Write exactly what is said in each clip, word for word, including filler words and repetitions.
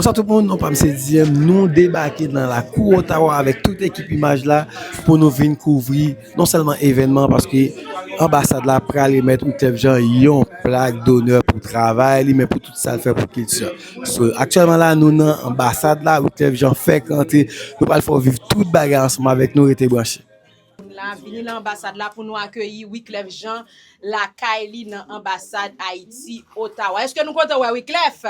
Bonswa tout moun, non pa m se Diem. Nou debake nan lakou Ottawa avèk tout ekip Imaj la pou nou vin kouvri non sèlman evènman, paske anbasad la pral remèt Wyclef Jean yon plak donè pou travay li, men pou tout sa l fè pou kilti. So, aktyèlman la, nou nan anbasad la, Wyclef Jean fèk rantre. Nou pral fè w viv tout bagay ansanm avèk nou, rete branche. La, vini nan anbasad la pou nou akeyi Wyclef Jean lakay li nan anbasad Ayiti, Ottawa. Èske nou kontan wè Wyclef?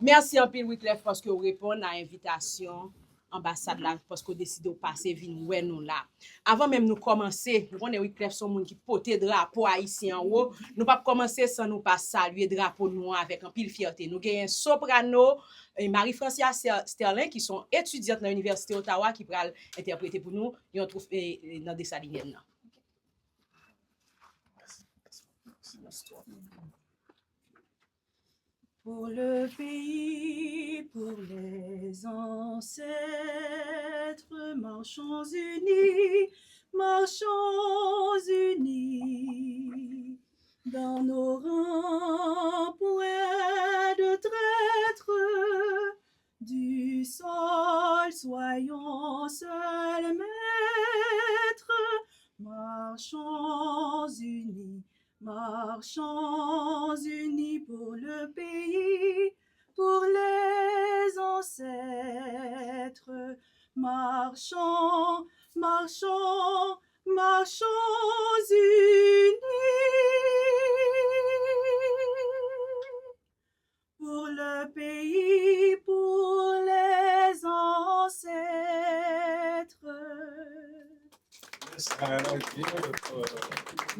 Mèsi anpil, Wyclef, paske w reponn a envitasyon anbasad la, paske w deside w pase vin wè nou la. Avan menm nou kòmanse, nou konnen Wyclef se yon moun ki pote drapo ayisyen anwo. Nou p ap kòmanse san nou pa salye drapo nou an avèk anpil fyète. Nou genyen soprano, eh, Marie Francia Ster-, Sterling, ki se yon etidyant nan Inivèsite Ottawa, ki pral entèprete pou nou yon twouf, eh, eh, nan Dessalinienne nan. Pour le pays, pour les ancêtres, marchons unis, marchons unis. Dans nos rangs, point de traître, du sol, soyons seuls maîtres. Marchons unis, marchons unis pour le pays, pour les ancêtres. Marchons, marchons, marchons unis. Pour le pays, pour les ancêtres.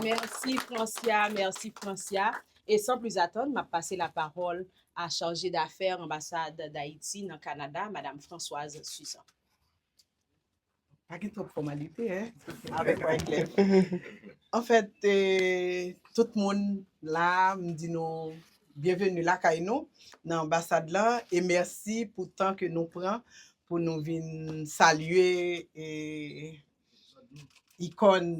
Mèsi, Francia, mèsi, Francia. E san plis atann, m ap pase lapawòl a chaje dafè anbasad Dayiti nan Kanada, Madam Françoise Suzan. Pa gen twòp fòmalite, en, avèk Wyclef. Anfèt, eh, tout moun la, m di nou byenveni lakay nou, nan anbasad la, e mèsi pou tan ke nou pran pou nou vin salye, eh, ikòn,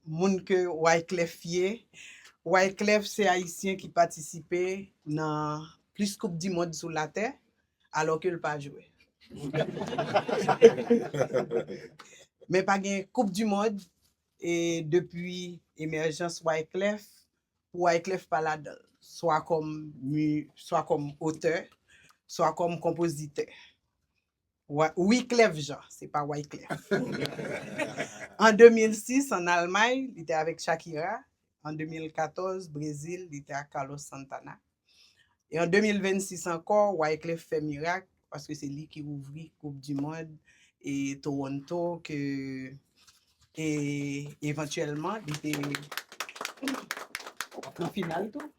moun ke Wyclef ye. Wyclef se Ayisyen ki patisipe nan plis koup di mond sou latè, alò ke l pa jwe. Men pa gen koup di mond, e depi emèjans Wyclef, pou Wyclef pa ladan l, swa kòm mi-, swa kòm otè, swa kòm konpozitè. Wa-, Wyclef Jean, se pa Wyclef. An de mil sis, ann Almay, li te avèk Shakira. An de mil katòz, Brezil, li te ak Carlos Santana. E an de mil vennsis ankò, Wyclef fè mirak, paske se li ki ouvri Koup di Mond e Toronto, ke, e evantyèlman, li te nan final tou.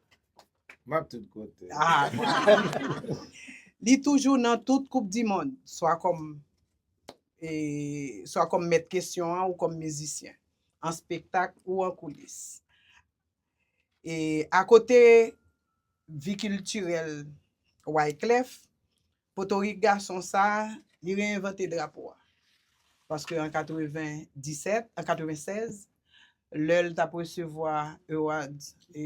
M ap tout kote. Ah. Li toujou nan tout Koup di Mond, swa kòm, e, swa kòm mèt kesyon an ou kòm mizisyen, an spektak ou an koulis. E akote vi kiltirèl Wyclef, Potorik gason sa a, li reyenvante drapo a. Paske an katrevenndisèt, an katrevennsèz, lè l t ap resevwa award, e,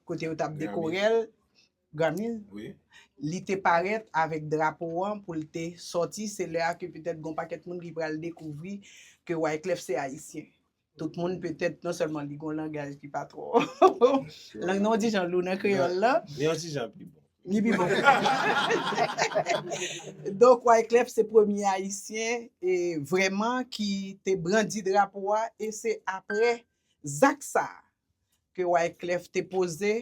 kote yo t ap dekore l, Grammy, wi, li te parèt avèk drapo an pou l te sòti. Se lè a ke petèt gon pakèt moun ki pral dekouvri ke Wyclef se Ayisyen. Tout moun petèt, non sèlman li gon langaj ki pa twò. Lang nan yon ti jan lou nan kreyòl la. Li yon ti jan pi bon. Li pi bon. Donk, Wyclef se premye Ayisyen, e, vrèman ki te brandi drapo a, e se aprè zak sa a ke Wyclef te poze.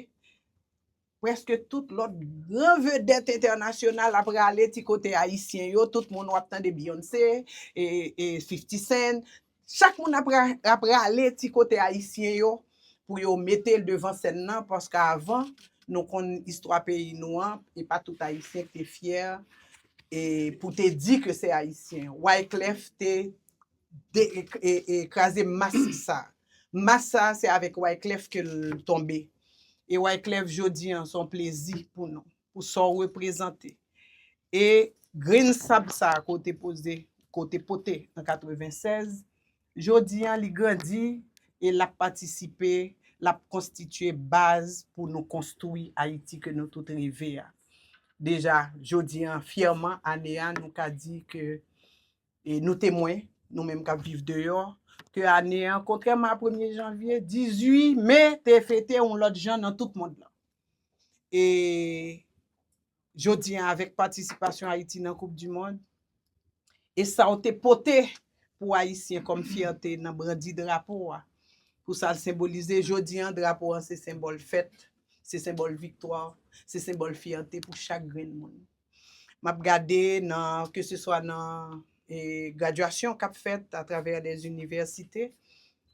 Prèske tout lòt gran vedèt entènasyonal ap rale ti kote ayisyen yo. Tout moun w ap tande Beyoncé, e, e fifty Cent. Chak moun ap ra-, ap rale ti kote ayisyen yo pou yo mete l devan sèn nan, paske avan, nou konn istwa peyi nou an, e pa tout ayisyen ki te fyè, e pou te di ke se ayisyen. Wyclef te de-, e, e, e kraze mas sa. Mas sa, se avèk Wyclef ke l tonbe. E Wyclef, jodi an, se yon plezi pou nou, pou sa w reprezante. E grenn sab sa a ke w te poze, ke w te pote an katrevennsèz, jodi an, li grandi e l ap patisipe l ap konstitye baz pou nou konstwi Ayiti ke nou tout reve a. Deja, jodi an, fyèman, ane a, nou ka di ke, e nou temwen, nou menm k ap viv deyò, ke ane an, kontrèman a premye janvye, dizuit me te fete yon lòt jan nan tout mond lan. E jodi an, avèk patisipasyon Ayiti nan Koup di Mond, e sa w te pote pou Ayisyen kòm fyète nan brandi drapo a, pou sa l senbolize, jodi an, drapo an se senbòl fèt, se senbòl viktwa, se senbòl fyète pou chak grenn moun. M ap gade nan, keseswa nan, e, gradyasyon k ap fèt atravè lèz inivèsite,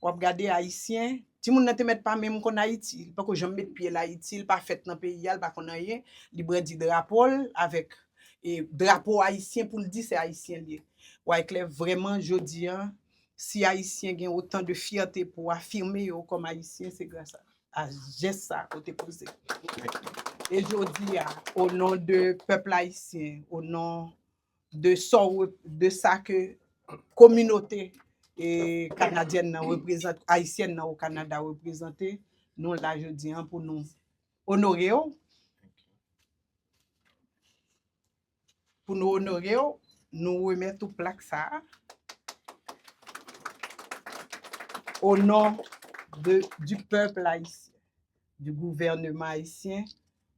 w ap gade Ayisyen, timoun nan te mèt pa menm konn Ayiti. Li pako janm met pye l Ayiti, li pa fèt nan peyi a, li pa konn anyen. Li brandi drapo l avèk, e, drapo ayisyen pou l di se Ayisyen l ye. Wyclef, vrèman, jodi an, si Ayisyen gen otan de fyète pou afime yo kòm Ayisyen, se gras a, a jès sa a ke w te poze. E jodi a, o non de pèp ayisyen, o non de sa w rep-, de sa ke kominote, e, kanadyèn nan reprezante, ayisyèn nan o Kanada reprezante, nou la jodi an pou nou onore w. Pou nou onore w, nou remèt ou plak sa a. O non de, du peuple haïtien, du gouvernement haïtien,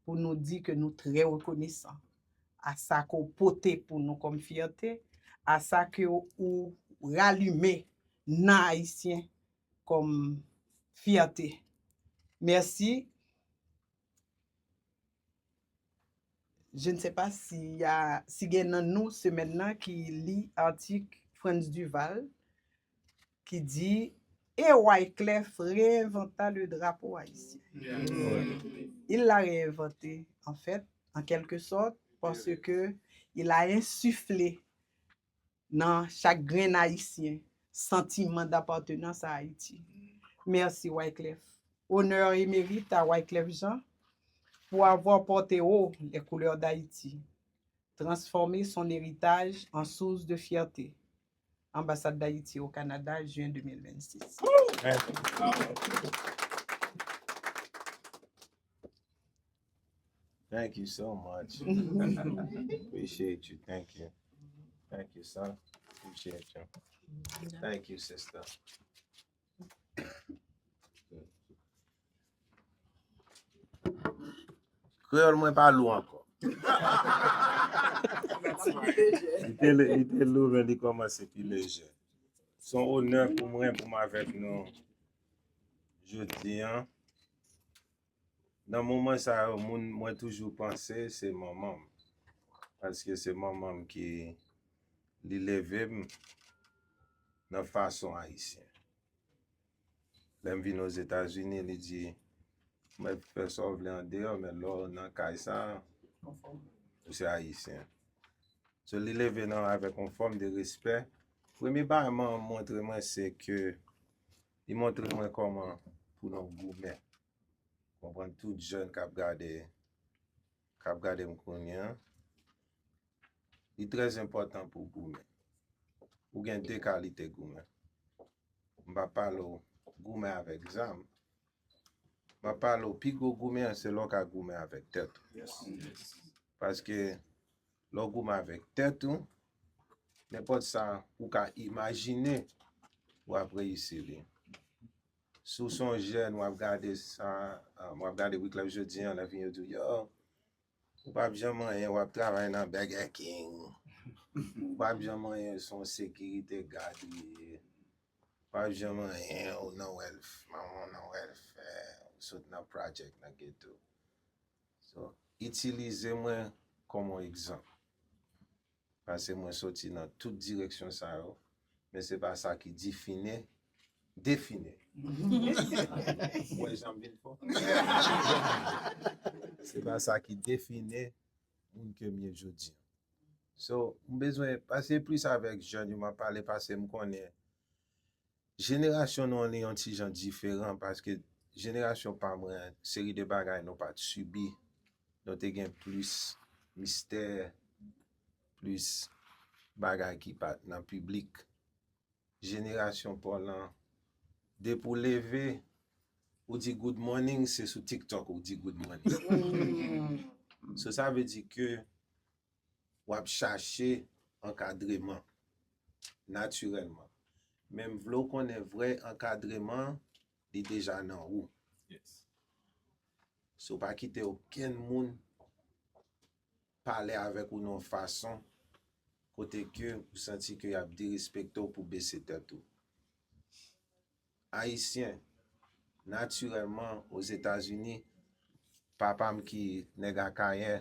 pou nou di ke nou trè rekonesan a sa ke w pote pou nou kòm fyète, a sa ke ou ralime nan Ayisyen kòm fyète. Mèsi. Je ne sais pas si y a, si gen nan nou semèn nan ki li atik Frantz Duval ki di, et Wyclef réinventa le drapeau haïtien. Il l'a réinventé, en fait, en quelque sorte, parce que il a insufflé nan chak grenn Ayisyen santiman d'apartenance à Haïti. Merci Wyclef. Honneur et mérite à Wyclef Jean pour avoir porté haut les couleurs d'Haïti, transformé son héritage en source de fierté. Ambassade d'Haïti au Canada, juin deux mille vingt-six. Thank you so much. Appreciate you. Thank you. Thank you, son. Appreciate you. Thank you, sister. Kreyòl mwen pa lou ankò. Li te, li te lou, men li kòmanse pi lejè. Se yon onè pou mwen, pou m avèk nou jodi an. Nan moman sa yo, moun mwen toujou panse se manman m. Paske se manman m ki li leve m nan fason ayisyen. Lè m vin Ozetazini, li di, mwen fè sa w vle andeyò, men lè w nan kay sa, ou se ayisyen. So, li leve nan avèk yon fòm de respè. Premye bagay manman m montre mwen, se ke li montre mwen kòman pou nou goumen. Konprann tout jèn k ap gade, k ap gade m kounye a, li trè enpòtan pou w goumen. Ou gen de kalite goumen. M p ap pale w goumen avèk zam. M ap pale w pi gwo goumen an se lè w ka goumen avèk tèt ou. Paske lè w goumen avèk tèt ou, nenpòt sa ou ka imajine, w ap reyisi li. Si w se yon jèn, w ap gade sa, w ap gade Wyclef jodi an, lè vini yo di w, yo, ou p ap janm anyen, w ap travay nan Burger King. Ou p ap janm anyen, se yon sekirite gad ou ye. Ou p ap janm anyen, ou nan wèlf, manman w nan wèlfè, ou sot nan project, nan ghetto. So, itilize mwen kòm yon egzanp. Paske mwen soti nan tout direksyon sa yo, men se pa sa ki difine, define. Ou wè jan m vin fò? Se pa sa ki define moun ke m ye jodi an. So, m bezwen pase plis avèk jèn yo, m ap pale paske m konnen jenerasyon nou an li yon ti jan diferan, paske jenerasyon pa mwen, seri de bagay nou pa t sibi, nou te gen plis mistè, plis bagay ki pa t nan piblik. Jenerasyon pa w lan, depi w leve, ou di good morning, se sou TikTok ou di good morning. So sa vle di ke w ap chache ankadreman natirèlman. Men m vle w konnen vrè ankadreman, li deja nan ou. So pa kite okenn moun pale avèk ou nan yon fason kote ke ou santi ke y ap derespekte w pou bese tèt ou. Ayisyen, natirèlman, Ozetazini, papa m ki nèg Akayè,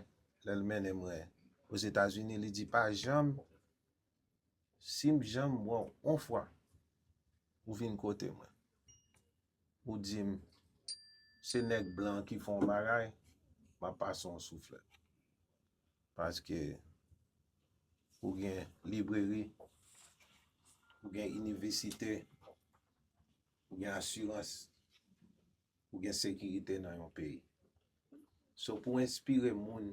lè l mennen mwen Ozetazini, li di pa janm, si m janm wè w yon fwa, ou vin kote mwen, ou di m se nèg blan ki fè yon bagay, m ap pase yon souflèt. Paske ou gen libreri, ou gen inivèsite, ou gen asirans, ou gen sekirite nan yon peyi. So pou enspire moun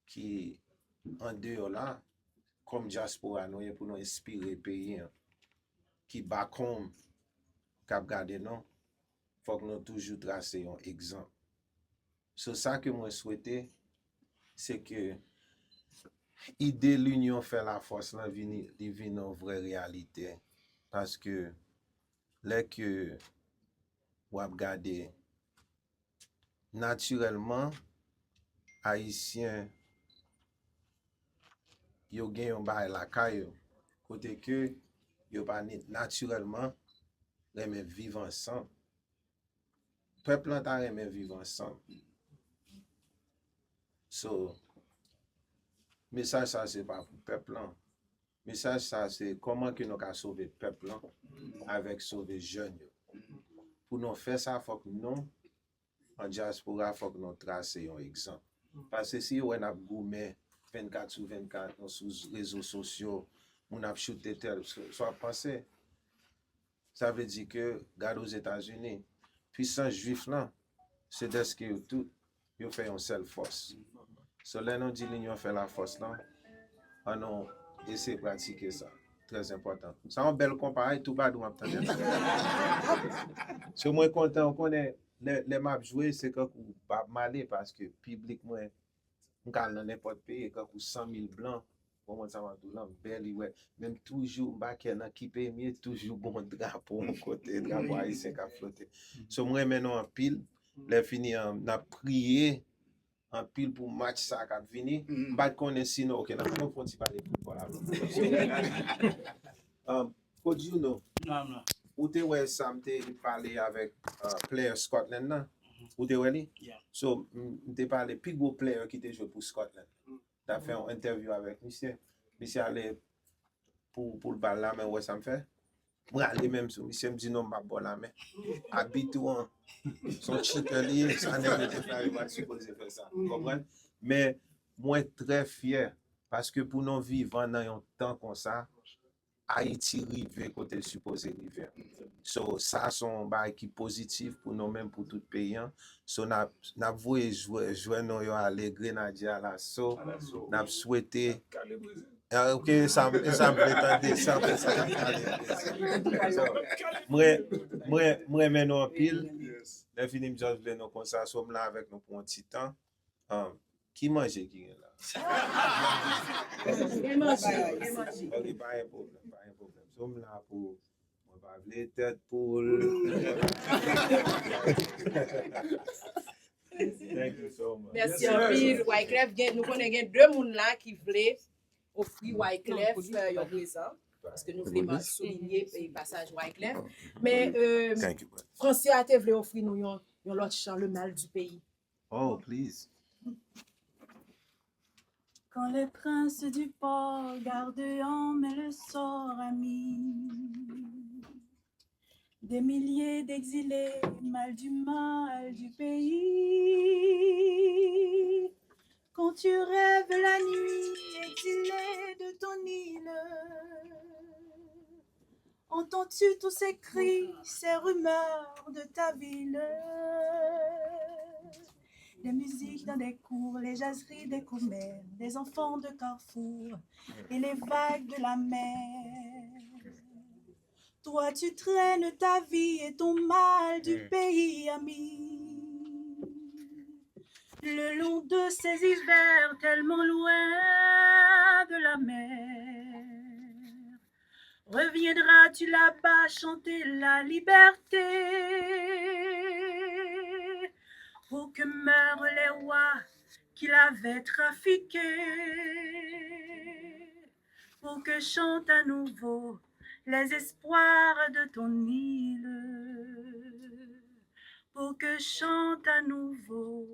ki andeyò la, kòm dyaspora nou ye pou nou enspire peyi an, ki back home, k ap gade nou, fòk nou toujou trase yon egzanp. So sa ke mwen swete, se ke ide linyon fè lafòs lan vini, li vin yon vrè reyalite. Paske lè ke w ap gade natirèlman, Ayisyen yo gen yon bagay lakay yo, kote ke yo pa ni natirèlman renmen viv ansanm. Pèp lan ta renmen viv ansanm. So, mesaj sa se pa pou pèp lan. Mesaj sa se kòman ke nou ka sove pèp lan avèk sove jèn yo. Pou nou fè sa, fòk nou, an dyaspora, fòk nou trase yon egzanp. Paske si yo wè n ap goumen vennkat sou vennkat, nou sou rezo sosyo, moun ap choute tèl, sa w ap panse? Sa vle di ke, gade Ozetazini, pisans jwif lan, se dèske yo tout, yo fè yon sèl fòs. So, lè nou di linyon fè lafòs lan, ann nou eseye pratike sa. Trè enpòtan. Sa yon bèl konpa, wi, toupadou m ap tande l. So, mwen kontan, ou konnen, lè, lè m ap jwe, se kankou Bob Marley, paske piblik mwen, m ka al nan nenpòt peyi, e kankou san mil blan, ou konprann sa m ap di w lan, m bèl, li wè. Men m toujou, m pa kè nan ki peyi m ye, toujou gon drapo yon kote, drapo ayisyen k ap flote. So, m renmen nou anpil. Lè fini an, n ap priye anpil pou match sa k ap vini. M pa t konnen si nou, ok, n ap fè yon ti pale foutbòl avè w. Um, Coach Juno, ou te wè sa m te pale avèk uh, player Scotland nan? Ou te wè li? So, m m te pale pi gwo player ki te jwe pou Scotland. M t ap fè yon entèvyou avèk misye. Misye ale pou, pou l ba l lamen, ou wè sa m fè? Mwen ale menm sou misye, m di non, m p ap ba w lamen. Abit ou an, se yon cheater li ye, sa nèg yo te fè a, yo pa t sipoze fè sa. Ou konprann? Men mwen trè fyè, paske pou nou vivan nan yon tan konsa, Ayiti rive kote l sipoze rive. So, sa se yon bagay ki pozitif pou nou menm, pou tout peyi an. So, n ap, n ap voye jwè, jwè nou yo ale, Grenadye Alaso. N ap swete Ah, ok, sa, sa m vle tande, sa m vle sa m vle tande. So, mwen, mwen, mwen renmen nou anpil. Lè fini, m just vle nou konsa, so m la avèk nou pou yon ti tan. Um, ki manje ki gen la? Gen manje, gen manje. Ok, pa gen pwoblèm, pa gen pwoblèm. So m la pou, mwen pa vle tèt poul. Thank you so much. Mèsi anpil, Wyclef. Gen, nou konnen gen de moun la ki vle ofri Wyclef euh, yon prezan. Paske nou vle ma- soulinye eh, pasaj Wyclef. Men euh, Fransia te vle ofri nou yon, yon lòt chan, Le Mal du Pays. Oh, please. Quand les princes du port gardent en main le sort ami, des milliers d'exilés, mal du mal du pays. Quand tu rêves la nuit, exilé de ton île, entends-tu tous ces cris, ces rumeurs de ta ville? Des musiques dans des cours, les jaseries des commères, des enfants de carrefour et les vagues de la mer. Toi, tu traînes ta vie et ton mal du pays ami. Le long de ces hivers tellement loin de la mer, reviendras-tu là-bas chanter la liberté pour que meurent les rois qui l'avaient trafiqué, pour que chantent à nouveau les espoirs de ton île, pour que chantent à nouveau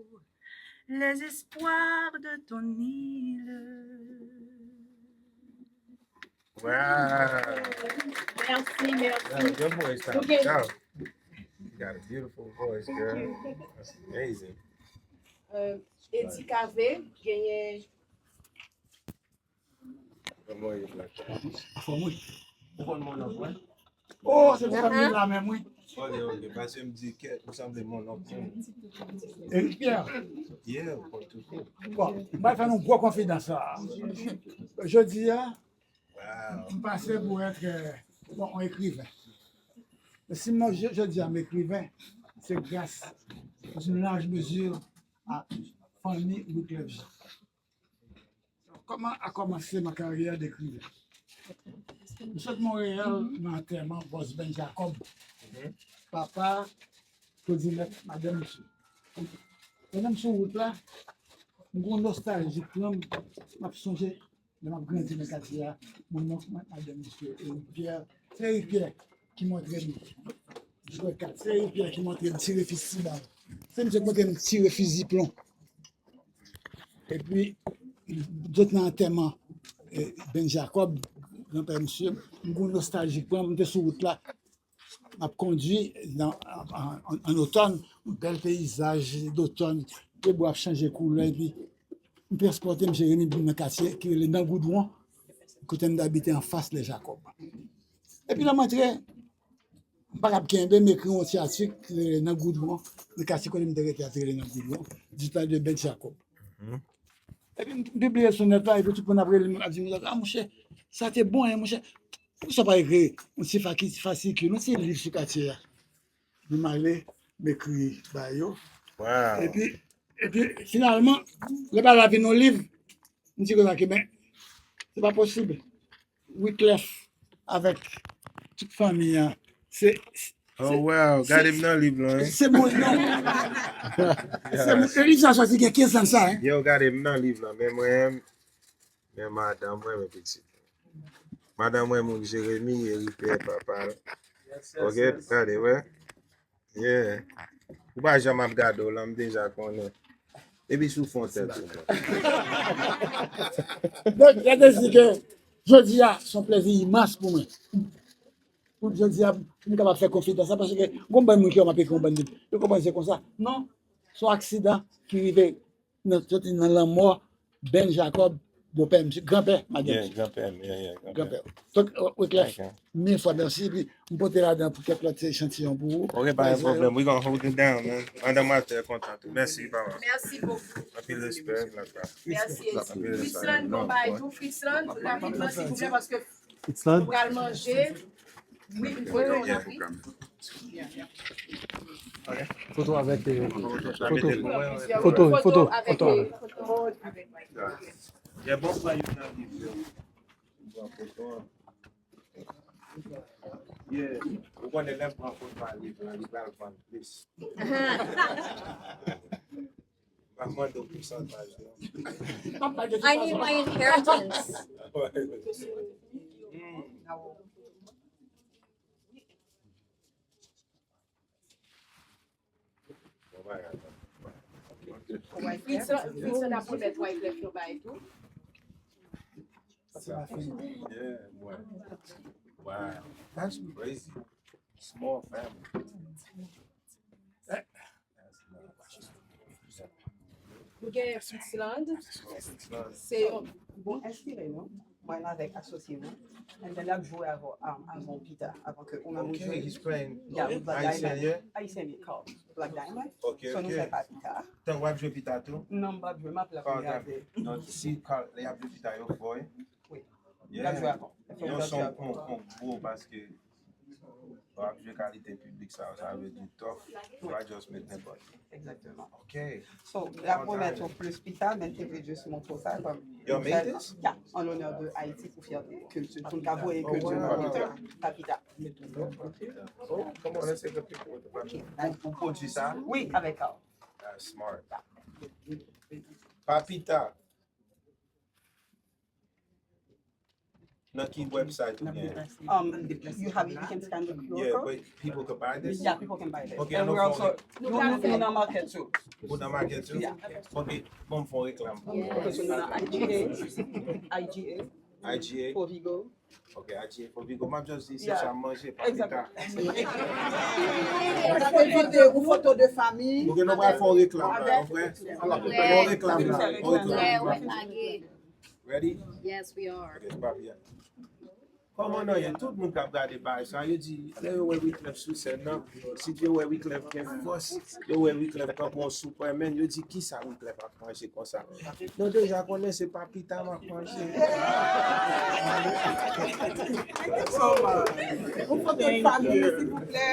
les espoirs de ton île. Wow. Merci, merci. Yo, your voice sounds Okay. Dope. You got a beautiful voice, girl. That's amazing. Euh, Eddie Cavé, genyen Come on, you black. Fò mwen. Ou konn mon nòt, wè? Oh, se pou sa m la menm, wi. Ok, ok. Paske m di ke ou sanble mon nòt. Eric Pierre. Yeah, ou konn tout. Bon, m va fè nou gwo konfidans la. Jodi a, Wow. m pase pou èt, euh, bon, yon ekriven. Men si mwen, je, je di a m ekriven, se gras d'une large mesure à Fanny Wyclef Jean. Kòman a kòmanse ma karyè d'écrivain? M sot Monreyal nan antèman bòs Ben Jacob, papa Claudinette, madanm misye. Pandan m sou wout la, m gon nostalji k pran m, m ap sonje lè m ap grandi nan katye a, mon oncle, madanm misye, Eric Pierre. Se Eric Pierre ki montre m jwè kat. Se Eric Pierre ki montre m tire fizi bal. Se misye ki montre m tire fizi plon. Epi, m sot nan antèman eh, Ben Jacob, granpè misye, m gon nostalji k pran m, m te sou wout la, m ap kondui nan, an, an, an otòn, yon bèl peyizaj dotòn, de bwa ap chanje koulè, epi m transpòte m, Jeremi, vin nan katye ki rele Nan Goudwon, kote m t abite anfas Les Jacobs. Epi lè m antre, m pa t ap kenbe, m ekri yon ti atik ki rele Nan Goudwon, nan katye kote m te rete a, te rele Nan Goudwon, du temps de Ben Jacob. Epi m pibliye sou nèt la, epi tout moun ap rele m, ap di m, a monchè, sa te bon, hein, monchè. Poukisa w pa ekri yon ti faki-, fasikil, yon ti liv sou katye a? Epi m ale, m ekri ba yo. Wow. Epi, epi finalman, lè bagay la vin yon liv, m di konsa ke, men, se pa posib. Wyclef avèk tout fanmi an, se, Oh, wow. Gade m nan liv lan, hein? se moun nan. Se moun, e liv sa soti gen kenz an sa, hein? Yo, gade m nan liv lan, men mwen, men madanm mwen, men pitit. Madanm mwen, moun Jeremi, Eric Pierre, papa. Ok, gade, wè. Yeah. Ou pa janm ap gade w lan, m deja konnen. Epi sou fon tèt ou. Donk, gade si ke jodi a, se yon plezi imans pou mwen. Pou jodi a, m kapab fè konfidans la, paske gon bann moun ki wè m ap ekri yon bann liv. Yo konprann se konsa. Non, se yon aksidan ki rive nan, soti nan lanmò Ben Jacob, bòpè misye, granpè madanm Yeah, misye. granpè m, yeah, yeah, granpè. Granpè. Donk, Wyclef, Ok. mil fwa mèsi, epi m pote ladan pou kèk lòt echantiyon pou ou. Ok, pa gen pwoblèm. We gonna hold it down, man. Madan Marthe kontan tou. Mèsi, papa. Merci beaucoup. Anpil respè, la pa. Merci, Anpil respè. Fritzland, bon bagay tou, Fritzland, rapidman, silvouplè, paske Fritzland, nou pral manje. Oui, une photo, on a pris. foto avèk euh, foto. Plusieurs Foto, photos foto, avec foto. les photos. Yeah, bon, pran yon nan liv yo. Pran foto. Yeah, ou konnen lè m pran foto a liv la, li pral vann plis. M ap mande w pousantaj, non? I need my inheritance. Hmm. Bon bagay, man. Fritzland, Fritzland ap remèt Wyclef yon bagay tou. Yeah, mwen. Wow, that's crazy. Small family. Nou gen Fritzland. Se yon bon, enspire nou. Mwen la avèk asosye mwen. And then l ap jwe avè, um, avè w pita, avan ke ou menm ou Okay, jwe. he's playing Yeah, with Black Haitian, Diamond. Yeah? Haitian, yeah, called Black Diamond. Ok, So nou ok. fè pa pita. Tan w ap jwe pita tou? Non, m p ap jwe, m ap la pou Carl gade. Diamond. Non, si Carl, lè y ap jwe pita, yo fò, wi. Wi. Yeah. L ap jwe avè w. Yon son kon, kon gwo, paske w ap jwe kalite piblik sa yo, sa vle di tough, ou pa just met nenpòt. Exactement. Ok. So, la promèt ou plus pita, men te vle just montre sa comme. Y'all made this? Yeah, en l'honneur de Haïti pour fierté culture. Pour nous voyez Oh, culture wow. Papita. Papita. Oh, come on, let's take a picture with the Papita. Ou, ou pwodui sa? Oui, avec Carl. That's smart. Papita. Nan ki website ou gen? Um, you have, you can scan the Q R Yeah, code. But people could buy this? Yeah, people can buy this. Okay, And no we're also, problem. nou, nou, nou nan market too. Ou nan market too? Yeah. Ok, bon, m fè yon reklam. Okay, so nou nan I G A, I G A, I G A? Fovigo. Ok, I G A Fovigo. M ap just di se Yeah. sa m manje, Papita. Exactly. Ou ta fè videyo pou foto de fanmi. Ok, nou pral fè yon reklam la, nou prè? Fè yon reklam la, fè yon reklam. Yeah, we lage. Ready? Yes, we are. Ok, Papita. Kòman nou ye? Tout moun k ap gade bagay sa, yo di, lè yo wè Wyclef sou sèn nan, si yo wè Wyclef gen fòs, yo wè Wyclef tankou yon Superman, yo di, "Kisa Wyclef ap manje konsa?" Nou deja konnen se Papita m ap manje. Ou foto de fanmi, silvouplè.